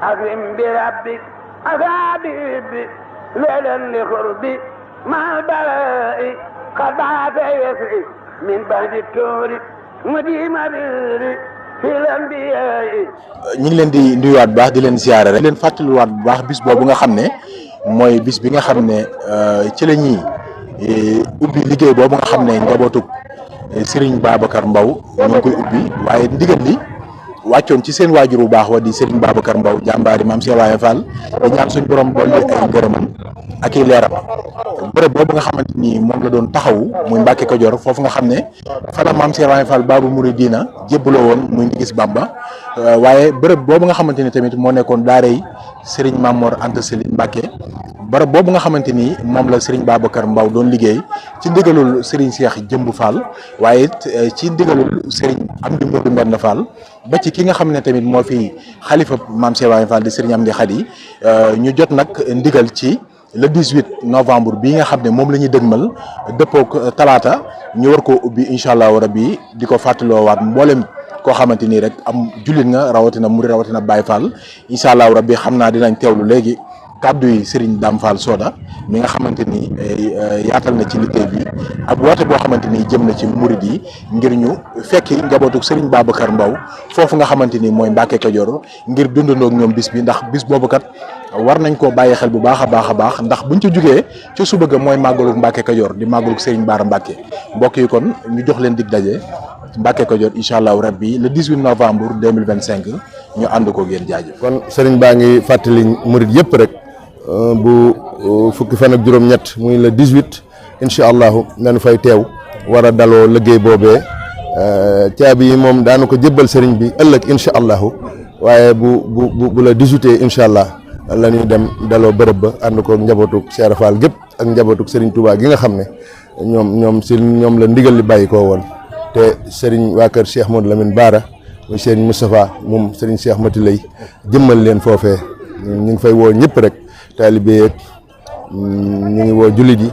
أكرم بربك أثابي ليلا لقربي مع البلاء قد بعث يسري من بعد التور مديم بيري في الأنبياء. ñu ngi leen di nuyuwaat bu baax di leen ziare rek. di leen fàttaliwaat bu baax bis boobu nga xam ne mooy bis bi nga xam ne ci la ñuy ubbi liggéey boobu nga xam ne njabootug Serigne Babacar Mbow ñu ngi koy ubbi waaye ndigal li wàccoon ci seen waajur bu baax wa di Serigne Babacar Mbow jàmbaari maam Cheikh Ibrahima Fall di ñaan suñ borom dolli ay ngërëmam ak i leeram bërëb boobu nga xamante ni moom la doon taxawu muy Mbàkke Kajoor foofu nga xam ne fa la maam Cheikh Ibrahima Fall Babu Mouridina jébbaloo woon muy ngi gis Bamba waaye bërëb boobu nga xamante ni tamit moo nekkoon daaray Serigne Mamor Anta Sali Mbàkke bërëb boobu nga xamante ni moom la Serigne Babacar Mbow doon liggéey ci ndigalul Serigne Cheikh Jëmb Fall waaye ci ndigalul Serigne Amdi Modou Mbend Fall ba ci ki nga xam ne tamit moo fi xalifa maam Cheikh Ibrahima Fall di Serigne Amdi Khady ñu jot nag ndigal ci le 18 novembre bii nga xam ne moom la ñuy dëgmal dëppook talaata ñu war koo ubbi incha allahu rabbi di ko fàttaloowaat mboolem koo xamante ni rek am jullit nga rawatina murid rawatina Baye Fall incha allahu rabbi xam naa dinañ teewlu léegi kàddu yi Serigne Dame Fall Soda mi nga xamante ni yaatal na ci liggéey bi ak woote boo xamante ni jëm na ci murid yi ngir ñu fekki njabootuk Serigne Babacar Mbow foofu nga xamante ni mooy Mbàkke Kajoor ngir dundandoo ak ñoom bis bi ndax bis boobu kat war nañ koo bàyyi xel bu baax a baax ndax buñ ci jugee ci suba ga mooy màggaluk Mbàkke Kajoor di màggaluk Serigne Bara Mbàkke mbokk yi kon ñu jox leen dig daje Mbàkke Kajoor incha allahu rabbi le 18 novembre 2025 ñu ànd ko ngeen jaajëf. kon Serigne baa ngi fàttali murid yëpp rek bu fukki fan ak juróom-ñett muy le 18 incha allahu nañu fay teew war a daloo liggéey boobee caabi yi moom daanu ko jébbal Serigne bi ëllëg incha allahu waaye bu la 18 incha allah. la ñuy dem daloo bërëb ba ànd ko njabootuk Cheikh Fall gépp ak njabootuk Serigne Touba gi nga xam ne ñoom la ndigal li bàyyi koo woon te Serigne waa kër Cheikh Modou Lamine Bara muy Serigne Moustapha moom Serigne Cheikh Mati lay jëmmal leen foofee ñu ngi fay woo ñëpp rek taalibe yeeg ñu ngi woo jullit yi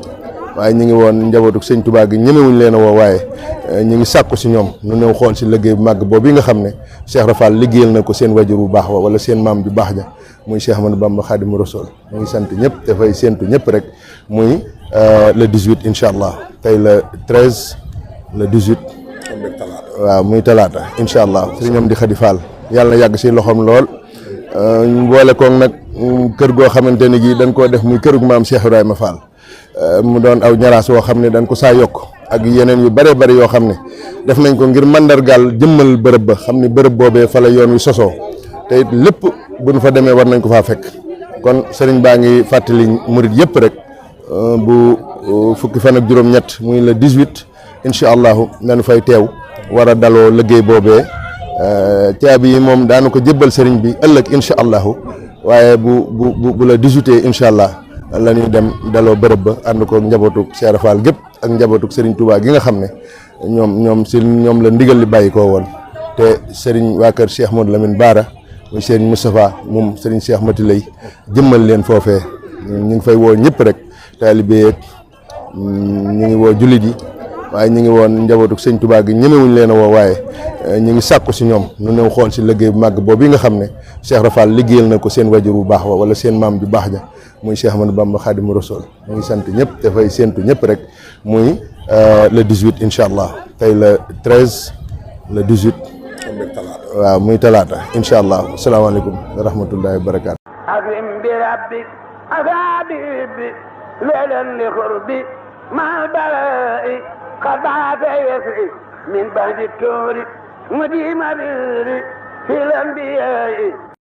waaye ñu ngi woon njabootuk Serigne Touba gi ñemewuñ leen a woo waaye ñu ngi sàkku si ñoom ñu ñëw xool si liggéey bu màgg boobu yi nga xam ne Cheikh Fall liggéeyal na ko seen wajur bu baax wa wala seen maam ju baax ja muy Cheikh Ahmadou Bamba Khadimu Rasul mu ngi sant ñëpp dafay séentu ñëpp rek muy le 18 incha allah tey le 13 le 18. waaw muy talaata incha allah si ñoom di Khady Fall yàlla na yàgg si loxoom lool boole koog nag kër goo xamante ni gi dañ koo def muy kërug maam Cheikh Ibrahima Fall mu doon aw ñaraas woo xam ne dañ ko saa yokk ak yeneen yu bëree bëri yoo xam ne def nañ ko ngir mandargaal jëmmal bërëb ba xam ni bërëb boobee fa la yoon wi sosoo te it lépp bu ñu fa demee war nañ ko faa fekk kon Serigne baa ngi fàttali murid yëpp rek bu fukki fan ak juróom-ñett muy le 18 incha allahu nañu fay teew war a daloo liggéey boobee caabi yi moom daanu ko jébbal Serigne bi ëllëg incha allahu waaye bu la 18 incha allah la ñuy dem daloo bërëb ba ànd ko njabootuk Cheikh Fall gépp ak njabootuk Serigne Touba gi nga xam ne ñoom la ndigal li bàyyi koo woon te Serigne waa kër Cheikh Modou Lamine Bara muy Serigne Moustapha moom Serigne Cheikh Mati lay jëmmal leen foofee ñu ngi fay woo ñëpp rek taalibe yeeg ñu ngi woo jullit yi waaye ñu ngi woon njabootuk Serigne Touba gi ñemewuñ leen a woo waaye ñu ngi sàkku si ñoom ñu ñëw xool si liggéey bu màgg boobu yi nga xam ne Cheikh Fall liggéeyal na ko seen wajur bu baax wa wala seen maam ju baax ja muy Cheikh Ahmadou Bamba Khadimu Rasul mu ngi sant ñëpp dafay séentu ñëpp rek muy le 18 incha allah tey le 13 le 18. waaw muy talaata incha allah asalaamaaleykum wa rahmatullahi wa barakaatu. أكرم بربك أثابي ليلا لقربي مع البلاء قد بعث يسري من بعد التور مديم بيري في الأنبياء.